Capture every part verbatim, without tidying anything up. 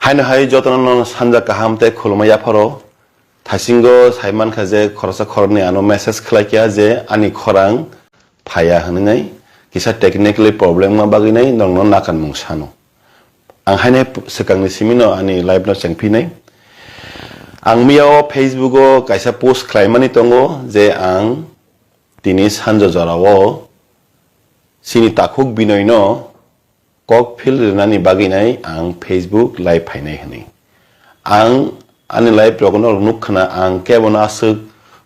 Haino hai jotono no sanja kaham tei khulumma yapharo. Thaisingo sai mankha je khoroksa khoroknwi ano message khlai kha je ani khorang phaiya hwnwi nai, kisa technically problem ma bagwi nai nongno nakanmung sano. Ang haino swkangni simino ani live no chengphinai. Ang miyao Facebook o kaisa post khlaimani tongo je ang tini sanjo jorao chini takhuk Binoy no kok phil rwnani bagwi nai ang Facebook live phainai hwnwi. Ang ani live rokno nukkhana ang kebono aswk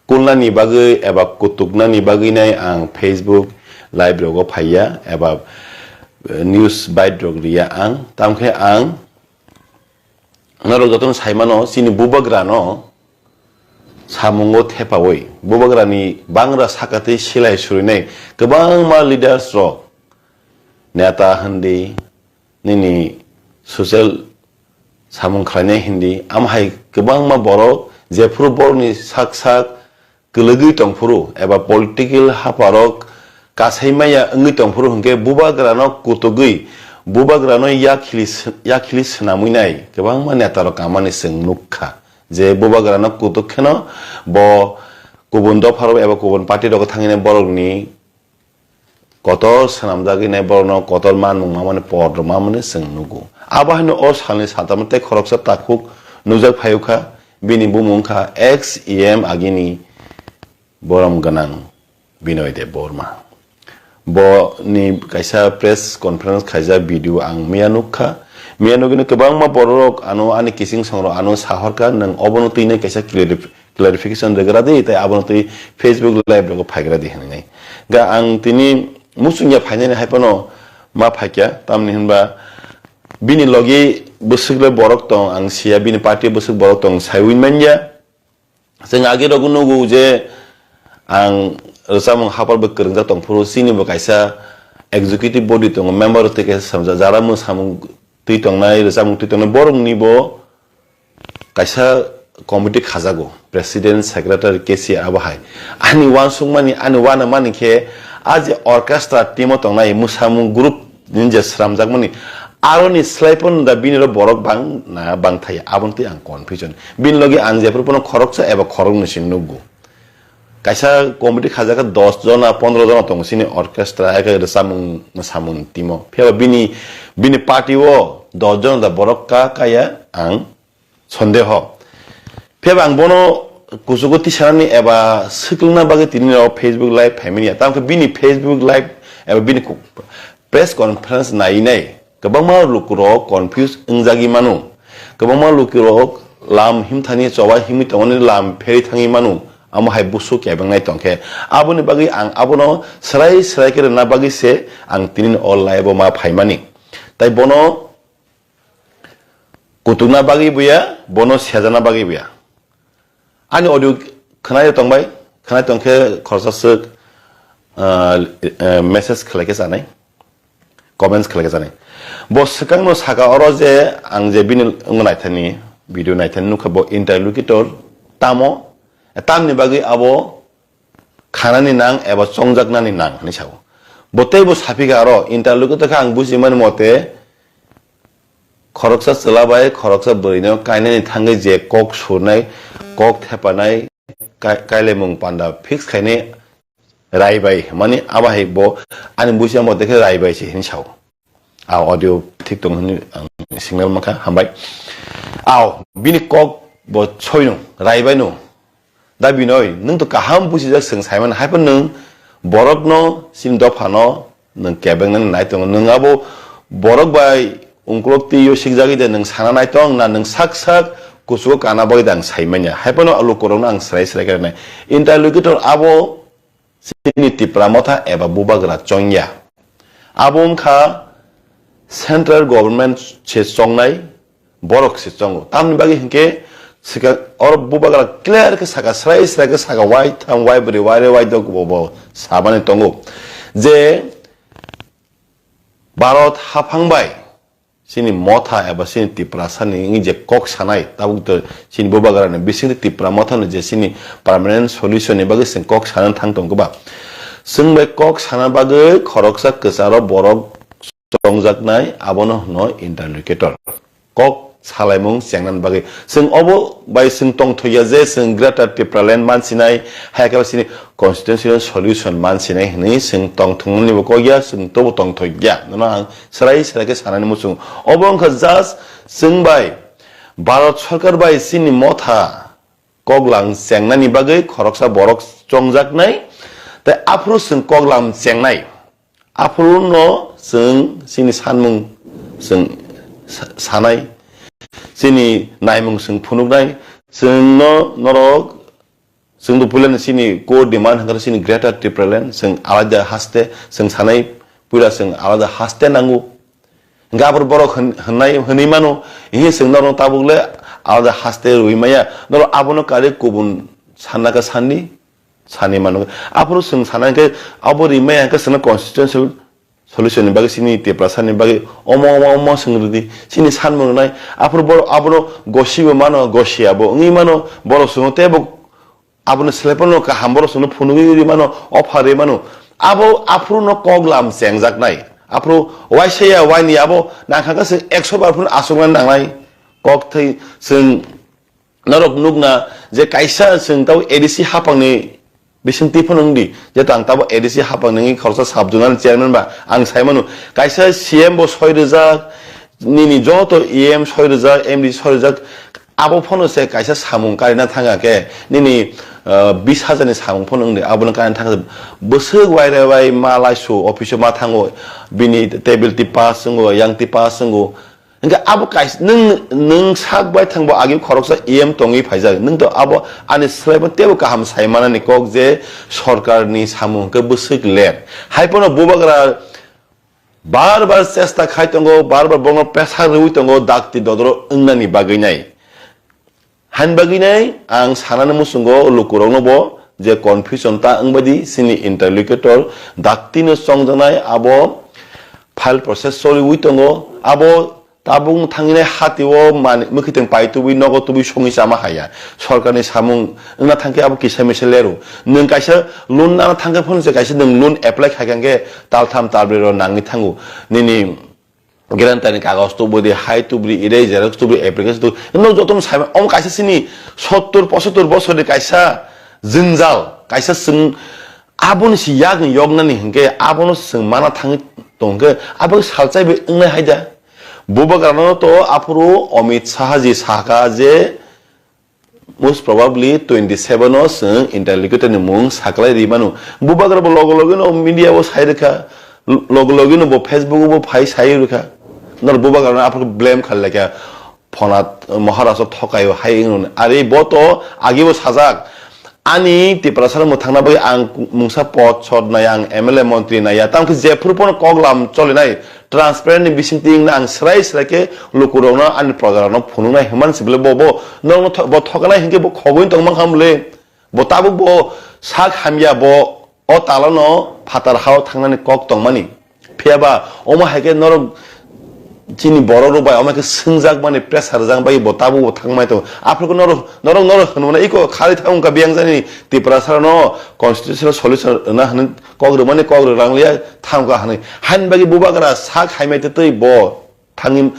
kulnani bagwi eba kutuknani bagwi nai ang Facebook live rogo phaiya eba, eh, news bite rok riya ang. Tamkhe ang norok jotono saimano chini bubagrano samungo thepawi bubagrani bangra sakatwi silai surinai kwbangma leaders rok, neta hindi, nini social samung khlainai hindi, amhai kwbangma borok jephuru borokni sak sak kwlwgwi tongphuru eba political haparok kasai maya wngwi tongphuru hwnkhe bubagrano kutugwi bubagrano yakhili s-, yakhili swnamwi nai kwbangma netarok kamani chwng nukha. Je bubagrano kutuk kheno bo kubun dopharok eba kubun party rogo thangwi nai borokni kotor swnamjagwi nai borokno kotor manmung mamani por rwmamani chwng nugo. Abo haino o salni satamo tei khoroksa takhuk nukjak phaiwkha, bini bumung wngkha ex E M agini borom gwnang Binoy Debbarma. Bo ni kaisa press conference khaijak video ang miya nukha. Miya nugini kwbangma bororok ano ani kising songrok ano sahorkha, nwng obono twinai kaisa clarif-, clarification rwgra di, tei abono twi Facebook live rogo phaigra di hwnwi nai. Ga ang tini muchungya phainani hai phano ma phaikya, tamni hwnba bini logi bwswk le borok tong, ang siya bini party bwswk borok tong, saiwi manya. Chwng agi rogo nugo je ang rwchapmung hapar bo kwrwngjak tongphuru, chini bo kaisa executive body tongo, member tei kaisa samjak, jara mwsamung twi tongnai, rwchapmung twi tongnai, borokni bo kaisa committee khajago, president, secretary, cashier abo hai. Ani uansukmani, ani uanamani khe a je orchestra team o tongnai mwsamung group ni je sramjakmani, aroni slai phano da bini ro borok bang na bang thai, aboni twi ang confusion. Bini logi ang jephuru phano khoroksa eba khoroknwi se nukgo. Kaisa committee khajak khe dos jona, pondro jona tongo chini orchestra, eke rwchapmung mwsamung team o. Phiya ba bini, bini party o dos jona da borok ka kaya ang sondeho. Phiya ba ang bono kuchugo tisanani eba swklwngna bagwi tini rok Facebook live phaimani ya. Tamo khe bini Facebook live eba bini ku-, press conference nainai kwbangma lukurok confuse wngjagwi mano. Kwbangma lukurok lam himthani choba himwi tongmani lam pherwi thangwi mano. Amo hai busu kebengnai tongkhe. Aboni bagwi ang abono swrai swrai khe rwna bagwi se ang tini o live o ma phaimani. Tai bono kutukna bagwi buya, bono sejana bagwi buya. Ani audio khwnai tongbai, khwnai tongkhe khorsa swk, ah, eh, message khlai khe chanai, comments khlai khe chanai. Bo swkangno saka oro je ang je bini wngwi naithani, video naithani nukha bo interlocutor tamo, tamni bagwi abo khanani nang eba chongjaknani nang hinwi sao. Bo teibo saphikha aro interlocutor khe ang bujimani mote khoroksa chwla bai khoroksa bwrwino kainani thangwi je kok surnai, kok thepanai, kai-, kailaimung panda fix khainai rai bai hwnmani abo hai bo ani bujima mote khe rai bai se hinwi sao. A audio thik tong hwnwi ang signal mankha, hambai. Ao, bini kok bo soino, raibaino. Da Binoy, nwng to kaham bujijak, chwng saimano, haiphano nwng borokno, chini dophano nwng kebengnani nai tongo. Nwng abo borok bai ungkulok twiwi sikjagwi de nwng sana nai tong, na nwng sak sak kuchugo kana bagwi de ang saimanya. Haiphano a lukurokno ang swrai swrai khe rwnai. Interlocutor abo chini Tipra Motha eba Bubagra chongya. Abo wngkha central government se chongnai, borok se chongo. Tamni bagwi hinkhe swkang oro Bubagra clear khe saka, srai srai khe saka, wai tham, wai bwrwi, wai re, wai dok bo, bo samani tongo je Bharat haphang bai chini Motha eba chini Tiprasani wngwi je kok sanai, tabuk to chini Bubagrani bisingtwi Tipra Mothani je chini permanent solution ni bagwi chwng kok sana thang tong khe ba. Chwng bai kok sana bagwi khoroksa kwcharo borok tongjaknai, abono hwno interlocutor. Kok salaimung chengnani bagwi. Chwng obo bai chwng tongthokya je chwng Greater Tipraland mansinai, hai khe sini constitutional solution mansinai hwnwi chwng tongthoknani bo kokya, chwng tobo tongthokya. Nono ang serai serai khe sanani muchung. Obo wngkha just chwng bai Bharat Sarkar bai chini motha koklang chengnani bagwi khoroksa borok chongjaknai, tei aphuru chwng koklam chengnai. Aphuru no chwng chini sanmung chwng sa-, sanai, chini naimung chwng phunuknai, chwng no norok, chwng do puilano chini core demand hwnkhe chini Greater Tipraland, chwng alaida haste, chwng sanai puila chwng alaida haste nango. Hwnkhe aphuru borok hwn-, hwnai, hwnwi mano, "Ihi chwng norok tabuk le alaida haste rwui maya, norok abono karwi kubun sanna khe sanni." Sani mano. Aphuru chwng sana hwnkhe abo rimai hwnkhe chwngno constitutional solution ni bagwi chini Tiprasa ni bagwi omo, omo, omo chwng rwdi. Chini sanmung rwnai. Aphuru borok abono gosibo mano, gosiya bo wngwi mano. Borok chwngno teibo abono selephano kaham borok chwngno phunugwi rwi mano, offer rwi mano. Abo aphuru no koklam chengjaknai. Aphuru waisa ya waini abo nangkha khe chwng ekso bar phuru achukna nangnai. Kok thwi chwng Norok nukna je kaisa chwng tabo A D C hapangni bisingtwi phano wngdi, jeto ang tabo A D C hapangni wngwi khoroksa sub zonal chairman ba ang sai mano, kaisa C M bo soi rwjak, nini joto E M soi rwjak, M D C soi rwjak, abo phano se kaisa samung karina thangkha khe nini, ah, bis hajar ni samung phano wngdi, abono karina thangkha bwswk waire wai ma laisu office o ma thango, bini table twi pass wngo, yang twi pass wngo, Hingke abo kaisa, nwng, nwng sak bai thangbo agi khoroksa E M tongwi phaijak. Nwng to abo ani swlaibo teibo kaham sai manani kok je sorkarni samung hingke bwswk ler. Hai phano bubagra bar bar chesta khai tongo, bar bar bono pressure rwui tongo, dakti dodoro wngnani bagwi nai. Hain bagwi nai ang sanani muchungo lukurokno bo je confusion ta wngbaidi chini interlocutor daktino chongjaknai abo file process choliwi tongo. Abo tabuk thangwi nai hati o mani mwkhitwng pai tubui nogo tubui songwi chama haya. Sorkarni samung wngna thangkhe abo kisa misa leru. Nwng kaisa loan nana thangkhe phano se kaisa nwng loan apply khaikha hwnkhe taltham talbrwi ro nangwi thango. Nini Guarantee ni kagoj tubudi, hai tubudi, ire xerox tubudi, application tubudi. No jotono sai omo kaisa chini sottor pochottor bosorni kaisa jwngjal, kaisa chwng aboni si yakni yoknani hinkhe abono chwng mana thangwi tongkhe abo salchai bai wngnai haida. Bubagrano to aphuru Amit Shah ji saka je Most probably twenty seven o chwng interlocutor ni mung saklai ri mano. Bubagra bo logo logi no media o sai rwkha, logo logi no bo Facebook o bo phai sai rwkha. Nor bubagra no aphuru blame khal lekha, phonat Maharaj o thokai o hai wngno. Are bo to agi bo sajak. Ani Tiprasa no mwthangna bagwi ang mungsa pod sod nai, ang M L A montri nai ya. Tamo khe jephuru pono kok lam choli nai. Transparent ni bisingtwi wngna ang srai srai khe lukurokno ani projarokno phunuknai hwnmani se bwle bo, bo nokno tho-, bo thokanai hinkhe bo khogwi tongma kha bwle. Bo tabuk bo sak hamya bo o talano phatar hao thangnani kok tongmani. Phiya ba omo hai khe norok chini borok rok bai omo hai khe swngjagmani pressure rwjakmani bo tabuk bo thangmani tongo. Aphuru khe norok, norok, norok hwnmani iko kharwi thang wngkha biyang jani Tiprasa no constitutional solution rwna hwnwi kok rwmani kok rwrang liya thangkha hwnwi. Haini bagwi bubagra sak haimai twi twi bo thangwi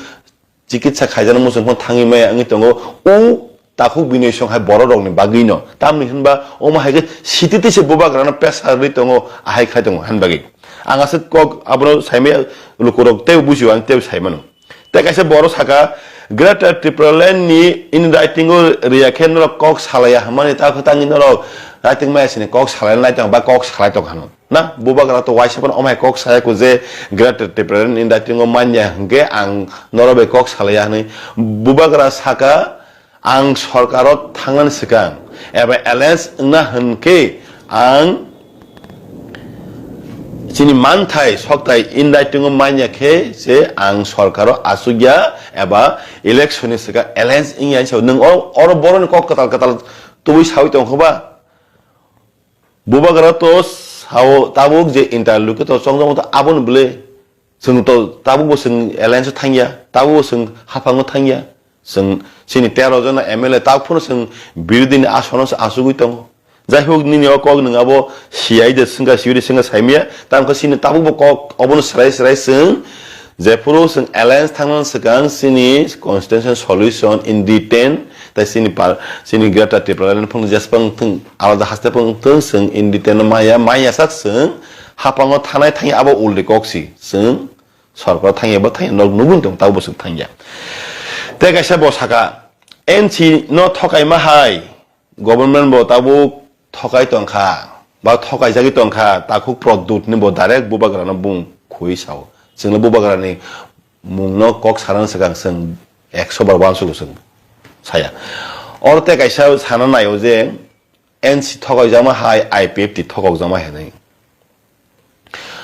chikitsa khaijana muchung phano thangwi maya wngwi tongo. O takhuk bini song hai borok rokni bagwi no. Tamni hwnba omo hai khe siti twi se bubagra no pressure rwi tongo, ahai khai tongo haini bagwi. Ang aswk kok abono saimaya lukurok teibo bujio, ang teibo saimano. Tei kaisa borok saka, Greater Tipraland ni in writing o riya khe norok kok salaiya hwnmani, ta khe tangwi norok writing maya sini kok salai nai tong ba kok salai tong hano. Na, bubagra to waisa phano omai kok saya ko je Greater Tipraland in writing o manya hwnkhe ang norok bai kok salaiya hwnwi. Bubagra saka, ang sorkaro thangnani swkang eba alliance wngna hwnkhe ang chini manthai sokthai in writing o manya khe se ang sorkaro achukya eba election ni swkang alliance wngya hinwi sao. Nwng oro, oro boroni kok kwtal kwtal tubui saui tongkha ba? Bubagra to sao tabuk je interlocutor chongjamo to aboni bwle. Chwng to tabuk bo chwng alliance o thangya, tabuk bo chwng haphango thangya. Chwng chini tero jona M L A tabuk phano chwng birodhi ni asono se achugwi tongo. Jai hok nini o kok nwng abo siyai de swngkha, siyui de swngkha saimaya, tamo khe chini tabuk bo kok obono swrai swrai chwng Jephuru chwng alliance thangna swkang chini constitution solution in detail, tai chini par-, chini Greater Tipraland phung jesphang thung alada haste phung thung chwng in detail no maya, maya sak chwng hapango thanai thangya abo uldi kok si chwng sorkar thangya bo thangya nok nugun tong tabo chwng thangya. Tei kaisa bo saka N C no thokaima hai government bo tabuk thokai tongkha, ba thokai jagwi tongkha, takhuk Pradyut ni bo direct Bubagra no bung khui sao. Chwngno Bubagra ni mung no kok sana swkang chwng ekso bar uansukgo chwng saya. Oro tei kaisa sana naio je N C thokai jakma hai I P F T thokok jakma hinwi.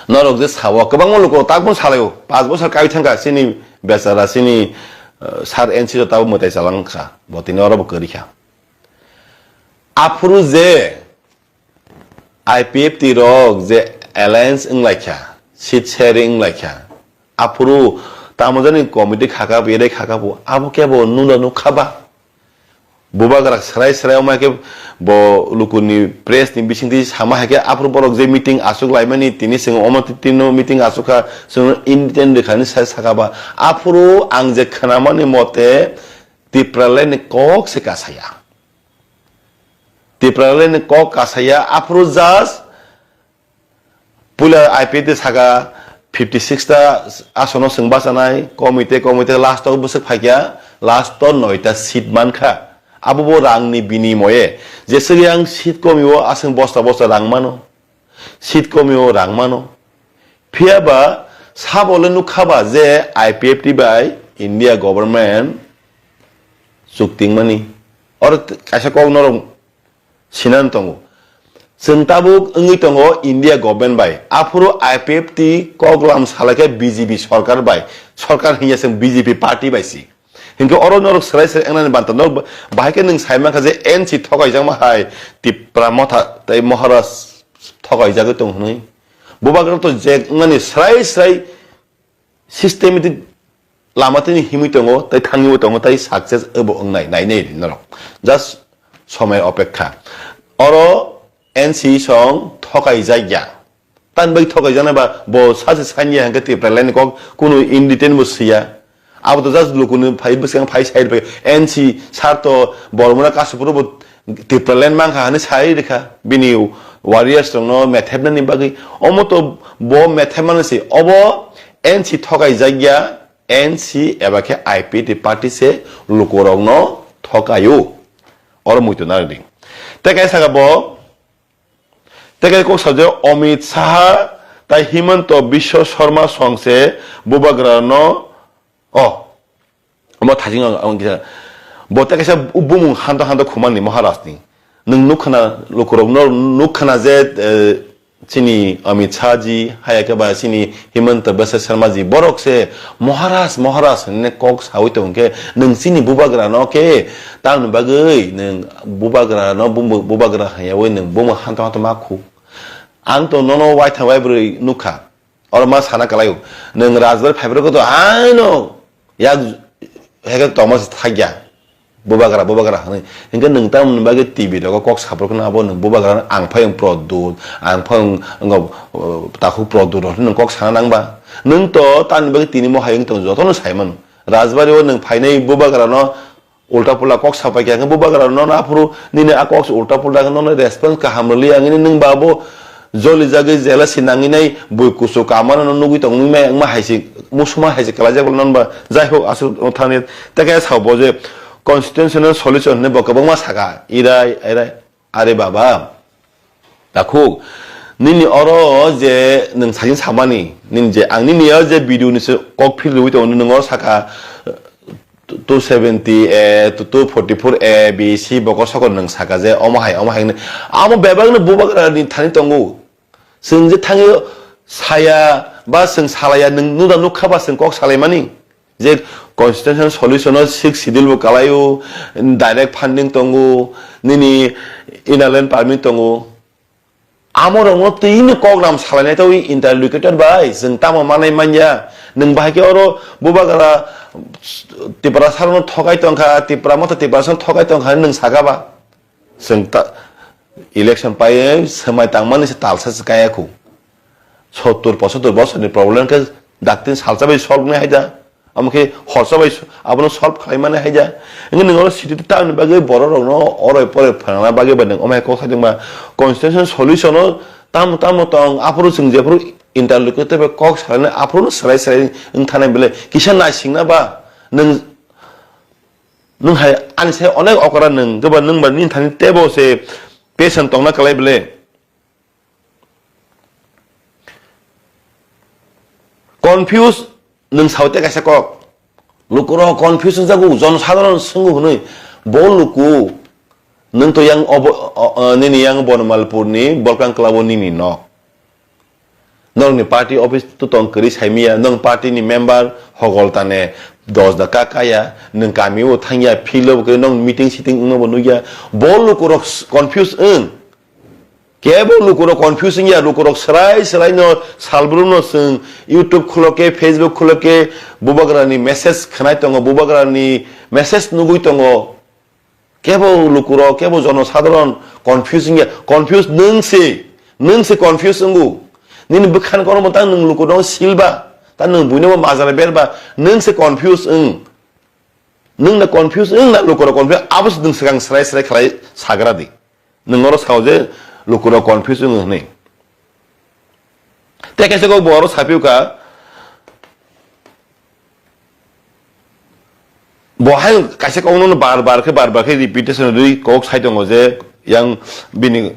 Norok je sao, kwbangma lukurok takbo salaio, panch bosor kai thangkha, chini bechara, chini, eh, sir N C rok tabuk mwtai chalangkha, bo tini oro bo kwrwi kha. Aphuru je I P F T rok je alliance wnglaikha, seat sharing wnglaikha, aphuru tamo jani committee khaka, berai khaka bo, abo kebo nuna nukha ba? Bubagra srai srai wngma khe bo lukuni press ni bisingtwi sama hai khe aphuru borok je meeting aswk laimani tini chwng omo twi tino meeting aswk kha chwng intent rwkha hinwi sai saka ba. Aphuru ang je khwnamani mote Tipraland ni kok se kasaya. Tipraland ni kok kasaya aphuru just Puila I P F T saka fifty six ta asono chwng bachanai, komite, komite last o bwswk phaikya, last o noita seat mankha. Abo bo rangni binimoye. Jeswk yang seat komio aswng bosta bosta rang mano. Seat komio rang mano. Phiya ba sabo le nukha ba je I P F T bai India government chukting mani. Oro t-, kaisa kok norok sinan tongo. Chwng tabuk wngwi tongo India government bai. Aphuru I P F T koklam salaikha B J P sorkar bai. Sorkar hinya chwng B J P party bai si. Hinkhe oro norok swrai swrai wngnani banta norok bahai khe nwng sai mankha je N C thokaijakma hai Tipra Motha tei Maharaj thokaijagwi tong hwnwi. Bubagra to je wngnani swrai swrai systematic lama tini himwi tongo, tei thangwibo tongo, tei success abo wngnai, nainai norok. Just somoi opekha. Oro N C song thokaijak ya. Tan bai thokaijak nai ba, bo sachi sanya hwnkhe Tipraland ni kok kunu in detail bo siya. Abo to just lukuni phai bwskang phai side bai N C sar to Bormona Kasupuro bo Tipraland mankha hwnwi sai rikha. Bini warriors rokno methepnani bagwi. Omo to bo methepmani se. Obo N C thokaijak ya, N C eba khe I P T party se lukurokno thokaio. Oro muitu narwdi. Tei kaisa kha bo, tei kaisa kok sajak Amit Saha tai Himanta Biswa Sarma song se bubagrano, oh, omo thajing ang, ang kisa, bo tei kaisa bumung hanta hanta khumani Maharaj ni. Nwng nukha na lukurok no nukha na je, eh, chini Amit Shah ji, haya khe ba chini Himanta Biswa Sarma ji, borok se Maharaj, Maharaj hinwi kok sawi tong khe, nwng chini bubagra no khe, tamni bagwi nwng bubagra no bumu-, bubagra hwnyawi nwng bumu hanto hanto ma khu. Ang to nono waithang waibrwi nukha. Oro ma sana kalaio. Nwng rajbari phaibrwkhe to ano yak heke tongma se thakya. Bubagra, bubagra hwnwi. Hinkhe nwng tamoni bagwi T V rogo kok saphuru kheno abo nwng bubagra ang phai wng Pradyut, ang phai wng, wng, uh, takhuk Pradyut rok nwng kok sana nangba. Nwng to tamni bagwi tini mohai wng tong jotono sai mano. Rajbari o nwng phainai bubagra no ulta pulta kok sapai khe, ang bubagra no aphuru nini a kok se ulta pulta khe nono response kaham rwliya, ang nini nwng ba bo joli jagwi jela si nangwi nai bui kusu kamano no nugwi tong wngma, wngma hai se musuma hai se kalai jak non ba, jai hok aswk thani tei khe sao bo je constitutional solution hinwi bo kwbangma saka irai irai. Are baba, takhuk, nini oro je nwng sakin samani, nini je, ang nini o je video ni se kok phil rwi tongo, nwng oro saka, two seventy A, two forty-four A, B, C, bokol sokol nwng saka je, omo hai, omo hai hwnwi. Amo bebak no bubagra ni thani tongo. Chwng je thangwi saya, ba chwng salaya, nwng nuda nukha ba chwng kok salaimani. Je constitution solution o sixth schedule bo kalaio, direct funding tongo, nini inner line permit tongo. Amo rokno twi no kok ram salainai tawi interlocutor bai, chwng tamo manai manya. Nwng bahai khe oro bubagra Tiprasa rokno thokai tongkha, Tipra motha Tiprasa rokno thokai tongkha hinwi nwng saka ba? Chwng ta-, election paiwi swmai tangmani se talsa se kaya khu. Sottur pochottor bosorni problem khe Daktin salsa bai solve nai haida. Amo khe horsa bai s-, abono solve khlai mani haida. Engkhe nwng oro city town ni bagwi borok rokno oroi poroi phrangna bagwi ba nwng omo hai kok sai tongma constitution solution o tamo tamo tong aphuru chwng jephuru interlocutor bai kok salainai aphuru no swrai swrai wng thangna belai kisa naisingna ba nwng, nwng hai ani sai onek okra nwng khe ba nwng ba nini thani tebo se patient tongna kwlai belai. Confuse nwng saote kaisa kok. Lukurok confuse wngjago, jonosadharon swngo hwnwi. Bo luku, nwng to yang obo, o, o, nini yang Bonomalpurni Bolkang Club-o nini nok. Nokni party office to tong kwrwi saimiya, nwng party ni member hogol tane dos da ka kaya, nwng kamio thangya, field-o bo kwrwi nwng meeting sitting wngno bo nukya. Bo lukurok s-, confuse wng. Kebo lukurok confuse wngya, lukurok swrai swrai no salbrum no chwng YouTube khulo khe, Facebook khulo khe, bubagrani message khwnai tongo, bubagrani message nugui tongo. Kebo lukurok, kebo jonosadharon confuse wngya, confuse nwng se, nwng se confuse wngo. Nini bwkhani kono bo tang nwng lukurok silba, tang nwng buino bo majra berba, nwng se confuse wng. Nwng na confuse wng na lukurok confuse, abo se nwng swkang swrai swrai khlai sagra di. Nwng oro sao je lukurok confuse wng hwnwi. Tei kaisa kok bo oro saphiu kha, bo hai kaisa kokno bar bar khe, bar bar khe repetition rwi kok sai tongo je yang bini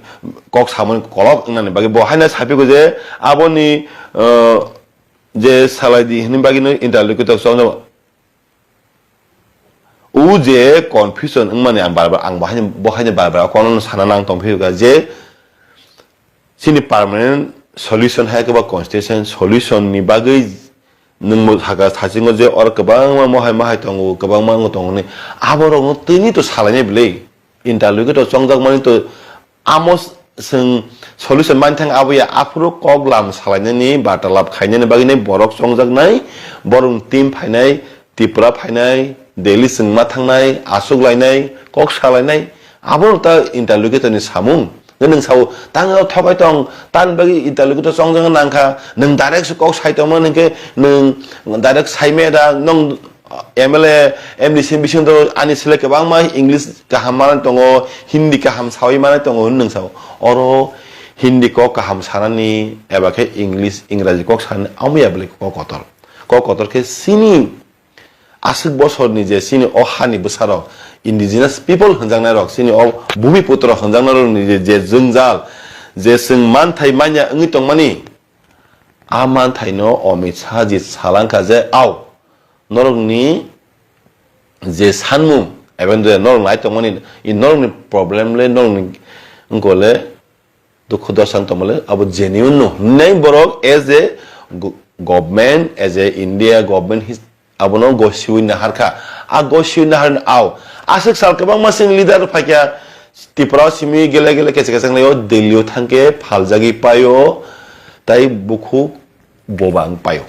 kok samani kolok wngnani bagwi. Bo haino saphiu kha je aboni, uh, je salai di hwnwi bagwi no interlocutor chwng no O je confusion wngmani ang bar bar, ang bo haino, bo haino bar bar kono sana nang tong phiyokha je chini permanent solution hai khe ba constitution solution ni bagwi nwng bo hakha thasingo je oro kwbangma mohai mahai tongo, kwbangma wng tongo hwnwi aborokno tini to salainai bwlwi interlocutor chongjak mani to Amo chwng solution manthang aboya aphuru kok lam salainani, bartalap khainani bagwi borok chongjaknai, borokni team phainai, Tripura phainai, Delhi chwngma thangnai, aswk lainai, kok salainai, abono ta interlocutor ni samung. Nwng sao, tang o thokai tong, tan bagwi interlocutor chongjak nangkha, nwng direct se kok sai tongma hwnkhe nwng direct sai maya da, nwng M L A, M D C bisingo ani sele kwbangma English kaham manai tongo, Hindi kaham sawi manai tongo hwnwi nwng sao. Oro Hindi kok kaham sanani eba khe English, Ingraji kok sanani amo ya bwlai kok kotor. Kok kotor khe chini aswk bosorni je chini o hani bwsarok, indigenous people hwnjaknairok, chini o bhumiputro hwnjaknairokni je, je jwngjal, je chwng manthai manya wngwi tongmani, a manthaino Amit Shah ji salangkha je, "Ao, norokni je sanmung, even though norok nai tongmani, i norokni problem le, norokni wngkole dukhu dosa wng tongmale, abo genuine no." Hinwi borok as a go-, government, as a India government his-, abono gosiwi naharkha. A gosiwi naharni ao. Aswk sal kwbangma chwng leader phaikha, Tripura o simi gele gele kesa kesa wnglaio, Delhi o thangkhe phaljagwi paio, tai bukhuk boba wng paio.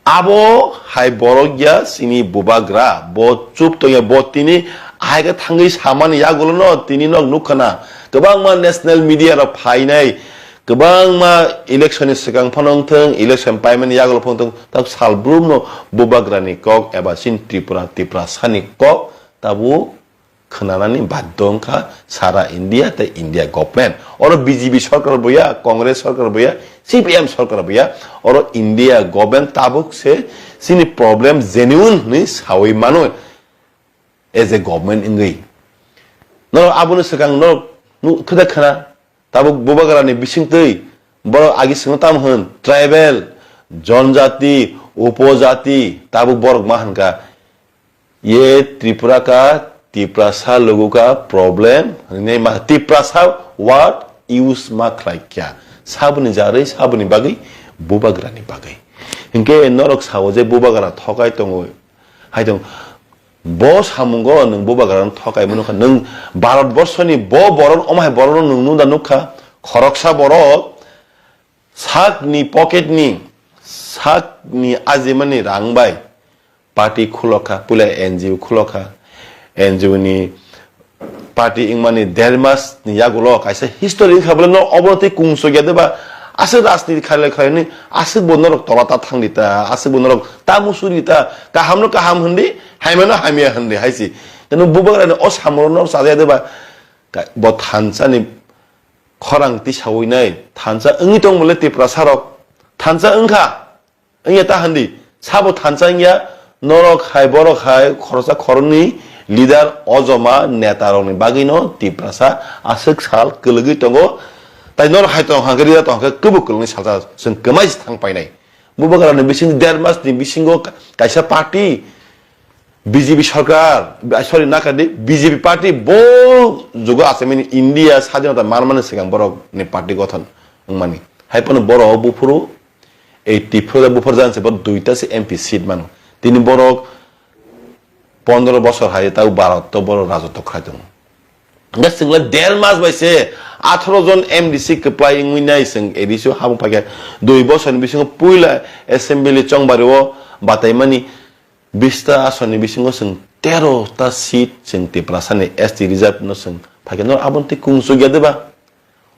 Abo hai borok ya chini bubagra, bo chup tongya, bo tini hai khe thangwi samani yagulono tini nok nukha na. Kwbangma national media rok phainai, kwbangma election ni swkang phano wngthung, election paimani yagulo phano wngthung, tak salbrumno bubagrani kok eba chini Tripura, Tiprasani kok tabuk khwnanani baddo wngkha sara India tei India government. Oro B J P sorkar bo ya, Congress sorkar bo ya, C P M sorkar bo ya, oro India government tabuk se chini problem genuine hwnwi sawi mano as a government wngwi. Norok abono swkang norok nu-, khwda khwna tabuk bubagrani bisingtwi borok agi swngo tamo hwn tribal, jonjati, upojati tabuk borok ma hwn kha. Ye Tripura ka, Tiprasa logo ka problem, hwnwi ma, Tiprasa word use ma khlai kya. Saboni jarwi, saboni bagwi, bubagrani bagwi. Hinkhe norok sao je bubagra thokai tongo, hai tong, bo samungo nwng bubagrano thokai mano kha, nwng Bharat borsoni bo boron, omo hai boron nwng nunda nukha, khoroksa borok sakni pocket ni, sakni ajimani rang bai, party khulokha, puila N G O khulokha, N G O ni party wngmani der mas ni yagulo kaisa history wngkha bole no obo tei kung sokya de ba Aswk rajniti khailai khailai ni, aswk bo norok tola ta thangdi ta, aswk bo norok ta musuri ta, kaham no kaham hindi, hamya no hamya hindi hai si. Teno bubagra ni o samung no sajai de ba, ka-, bo thansa ni khorang tisawi nai, thansa wngwi tong bole Tiprasa rok, thansa wngkha. Wngya ta handi, sabo thansa wngya, norok hai, borok hai, khoroksa khoroknwi leader, ojoma, neta rokni bagwino Tiprasa aswk sal kwlwgwi tongo. Tai norok hai tong hangkhe, leader tong hangkhe, kwbuk kwlwngni salsa chwng kwmai se thang painai. Bubagrani bising der mas ni bisingo ka-, kaisa party, B J P sarkar, ah, sorry, nakadi, B J P party bo jugo asemani India sadinota manmani swkang borokni party gothon wngmani. Hai phano borok buphuru eighty four buphur jan se bo duita se M P seat mano. Tini borok pondro bosor hai tau Bharat to borok rajotw khai tongo. Hwnkhe chwngla der mas bai se atharo jon M D C kwplai wngwi nai chwng A D C o habung phaikha. Dui bosorni bisingo puila assembly chongbario bataimani bista asoni bisingo chwng tero ta seat chwng Tiprasani S T reserve no chwng phaikha. No aboni tei kung chukya de ba?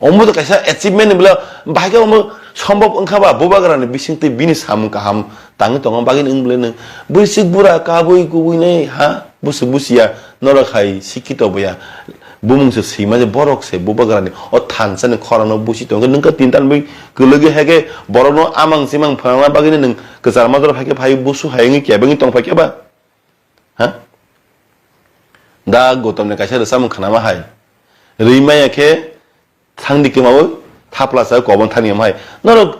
Omo to kaisa achievement ni bwle bahai khe omo sombok wngkha ba, bubagrani bising tei bini samung kaham tangwi tongma bagwi wng bwle nwng bwswk bura kabui kubui nai ha busu busiya norok hai sikito boya bumung se swima je borok se bubagrani o thansa ni khorang no busi tongkhe nwng khe tin tan bui kwlwgwi hai khe borok no amang simang phwrangna bagwi nwng kwchar majra phai khe phai busu hai wngwi kebengwi tong phai khe ba ha da Gautam ni kaisa rwchapmung khnama hai rwi maya khe Thangdi kwmawi thapla sa kobon thani omo hai. Norok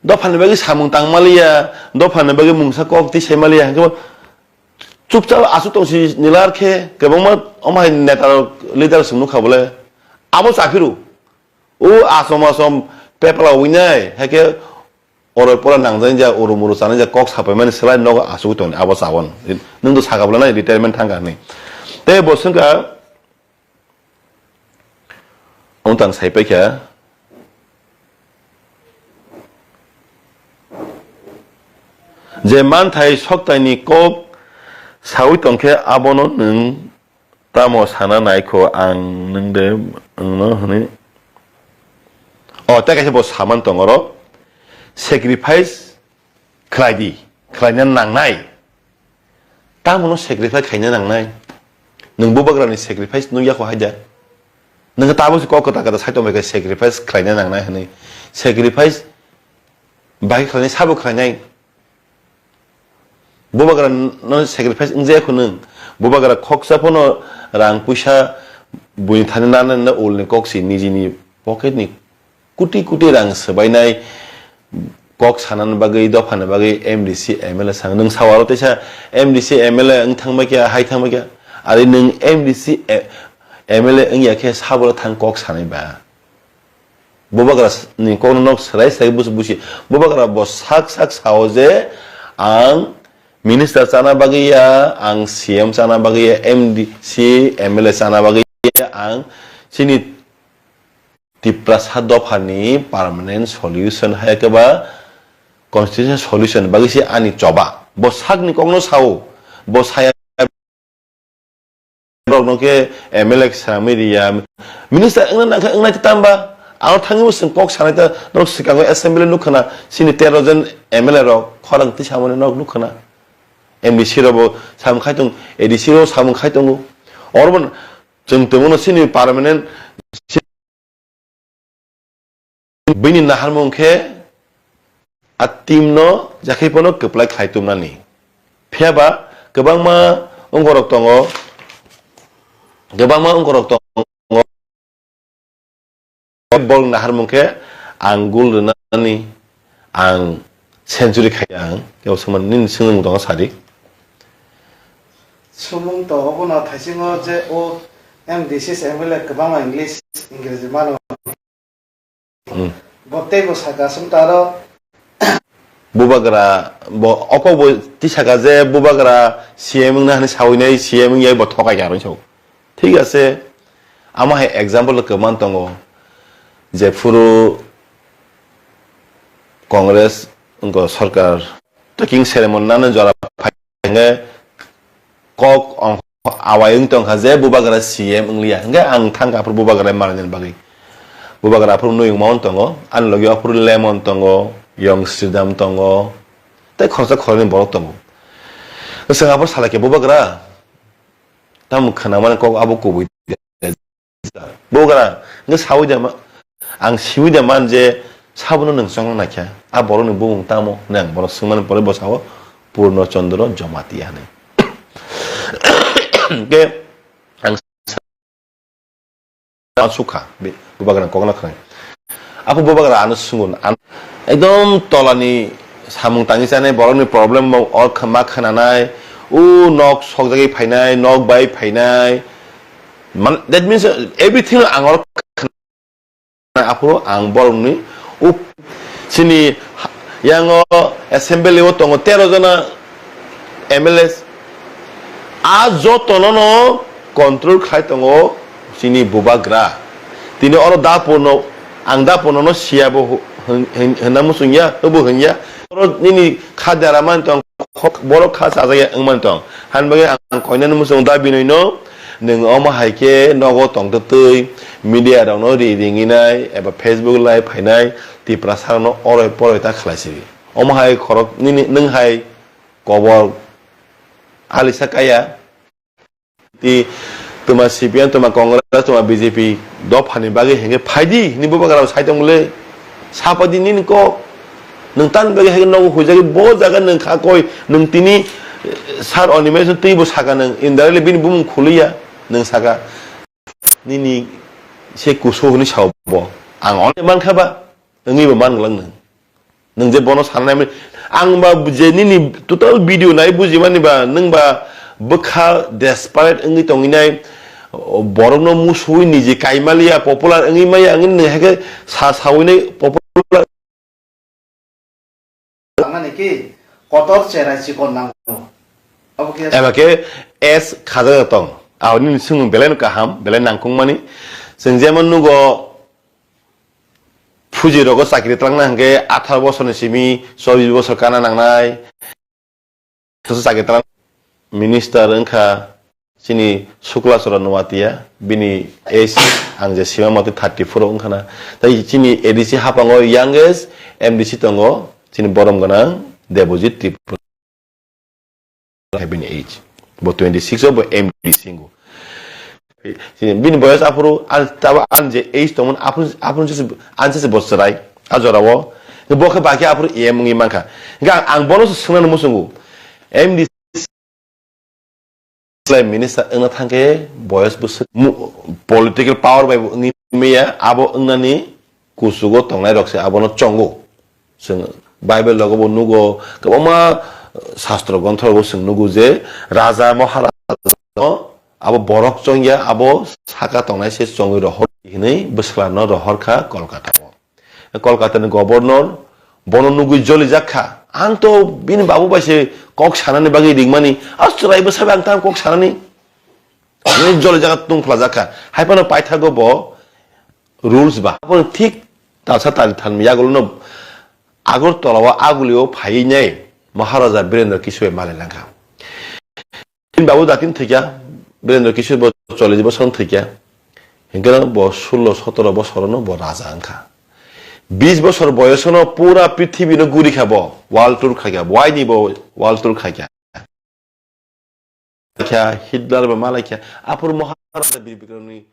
dophani bagwi samung tang maliya, dophani bagwi mungsa kok twi sai maliya, hwnkhe bo chupchap aswk tongsi nilar khe kwbangma omo hai neta rok leader rok chwng nukha bole. Abo chaphiru. O asom asom pepla winai, haikhe oro pora nangjani ja, oro moro chanai ja, kok sapaimani slai nogo asugwi tongni abo chabon. Nwng do saka bwla nai retirement thangkha hinwi. Tei bo swngkha, Wng tang sai paikha. Je manthai soktaini kok sawi tongkhe abono nwng tamo sana naikho ang nwng de wngno hwnwi. O, tei kaisa bo saman tongo oro. Sacrifice khlai di, khlaina nangnai. Tamono sacrifice khaina nangnai. Nwng bubagrani sacrifice nukya kho haida. Nwng tabuk se kok kwtal kwtal sai tongbai khe sacrifice khlaina nangnai hwnwi. Sacrifice bai khlainai sabo khlainai. Bubagra no sacrifice wngjaya kho nwng. Bubagra khoksa phano rang puisa buini thani nana ulni kok si nijini pocket ni Kuti kuti rang swbainai kok sanani bagwi, dophani bagwi M D C M L A sang. Nwng sawaro teisa M D C M L A wng thangbai kha, hai thangbai kha. Ari nwng M D C e-, M L A wngya khe sabo thang kok sanai ba. Bubagra s-, ni kokno nok swrai swrai bus-, busi. Bubagra bo sak sak sao je ang minister chana bagwi ya, ang C M chana bagwi ya, M D C M L A chana bagwi ya, ang chini Tiprasa dophani permanent solution hai khe ba constitutional solution bagwi se ani choba. Bo sakni kokno sao, bo saya borokno khe M L A swnamwi riya. Minister wngna nang khe wngnai tamba. Aro thangwi bo chwng kok sanai ta norok swkango assembly nukha na chini tero jon M L A rok khorang twi samani norok nukha na. M D C rok bo samung khai tong, A D C rok samung khai tongo. Oro bo chwng tongmano chini permanent Bini naharmung khe a team no jekhai phano kwplai khlai tumnani. Phiya ba kwbangma ongkorok tongo, kwbangma ongkorok tongo. Bol naharmung khe ang goal rwnani, ang century khai ang, kebo swngmani nini swngmung tongo sadi. Sumung to obono thaisingo je o M D C M L A kwbangma English, Ingreji mano. Hmm. Bo tei bo saka sum taro. Bubagra bo oko bo tisaka je bubagra C M wngna hani sawinai C M wngya bo thokai kha rwng sao. Thik ase, amo hai example kwbang tongo, jephuru Congress wngkha sarkar, taking ceremony nano jora phai hwnkhe kok awai wng tongkha je bubagra C M wngliya, hwnkhe ang thangkha aphuru bubagra manani bagwi. Bubagra aphuru Noyung Maon tongo, ani logi aphuru Lemon tongo, Yong Sridham tongo, tei khoroksa khoroknwi borok tongo. Swng aphuru salai khe, "Bubagra, tamo khwnamani kok abo kubui de?" Bubagra hwnkhe saui de ma-, ang siui de man je sabono nwng chongna naikha, a borokni bumung tamo hinwi ang bono swngmani pore bo sao, "Purno Chandra Jamatia" hinwi. Hwnkhe ang sukha, be-, Bubagrani kokno khwnai. Aphuru Bubagra ano swngo, an-, ekdom tolani samung tangwi chanai, borokni problem bo or kha-, ma khwnanai, o nok sokjagwi phainai, nok bai phainai. Man, that means, uh, everything ang oro khwnai. Aphuru ang borokni up-, chini ha-, yango assembly o tongo tero jona M L As. A jotono no control khlai tongo chini Bubagra. Tini oro Dapurno, ang Dapurno no siya bo hu-, hwn-, hwn-, hwnna muchung ya, hwbo hwn ya. Oro nini kha dera man tong, khok-, borok kha chajak ya wng man tong. Hani bagwi ang koinani muchung da Binoy no, nwng omo hai khe nogo tong twi media rok no ri ringinai eba Facebook live phainai Tiprasa rok no oroi poroi ta khlai sidi. Omo hai khorok nini, nwng hai kobor alisa kaya. Ti twma C P M, twma Congress, twma B J P dophani bagwi hinkhe phaidi hinwi Bubagra sai tongmole. Sapaidi nini kok. Nwng tamni bagwi hinkhe nogo huijagwi bo jaga nwng kha koi, nwng tini, eh, sir Animesh twibo saka nwng, indirectly bini bumung khuliya nwng saka. Nini se kusu hwnwi sao bo. Ang onek mankha ba, wngwibo man glak nwng. Nwng je bono sananai, ang ba je nini total video nai bujimani ba, nwng ba bwkha desperate wngwi tongwi nai, borokno musuwi niji kaimaliya, popular wngwi maya, wngwi nwng haikhe sa sawi nai popular. Nangani ki kotor cherai chikon nango. Abo khe eba khe S khajak tong. Abo nini swngmung belai no kaham, belai nangkukmani. Chwng jemon nugo, Fuji rogo chakri twlangna hwnkhe atharo bosorni simi chobbish bosor kana nangnai. Sosa chakri twlang minister wngkha chini Sukla Charan Noatia, bini age ang je sima mate thirty four wngkha na. Tai chini A D C haphango youngest M D C tongo, chini borom gwnang Debojit Tripura. Bini age. Bo twenty six o bo M D C singo. Bini boyos aphuru, an, tabo an je age tongmani aphuru, aphuru je, an je bo chwrai, a jorao. Bo khe bakhe aphuru A M wngwi mankha. Hingkhe ang, ang bono se swngnani muchungo. M D C minister wngna thangkhe boyos bwswk mu-, political power bai bo wngwi maya, abo wngnani kuchugo tongnai rok se abono chongo. Chwng Bible rogo bo nugo, kwbangma, uh, sastro gronthorogo chwng nugo je raja maharaja no abo borok chongya, abo saka tongnai se chongwi rohor hinwi bwswklarno rohor kha Kolkata o. Kolkata ni governor bono nugwi jolijak kha. Ang to bini babu bai se kok sanani bagwi ringmani, a chwrai bwsa bai ang tamo kok sanani. Nini jolijak tungphlajak kha. Hai phano paithago bo rules ba. Abo thik talsa tal thalni yagulo no Agartala o aguli o phaiwi nai Maharaja Birendra Kishore malai langkha. Bini babu datin thwikha, Birendra Kishore bo chollish bosor thwikha. Hinkhe bo sullo sotoro bosorono bo raja wngkha. Bish bosor boyosono pura prithibi no guri kha bo, world tour khaikha, waini bo world tour khaikha. Kha Hitler ba malai kha, aphuru Maharaja Bir Bikramni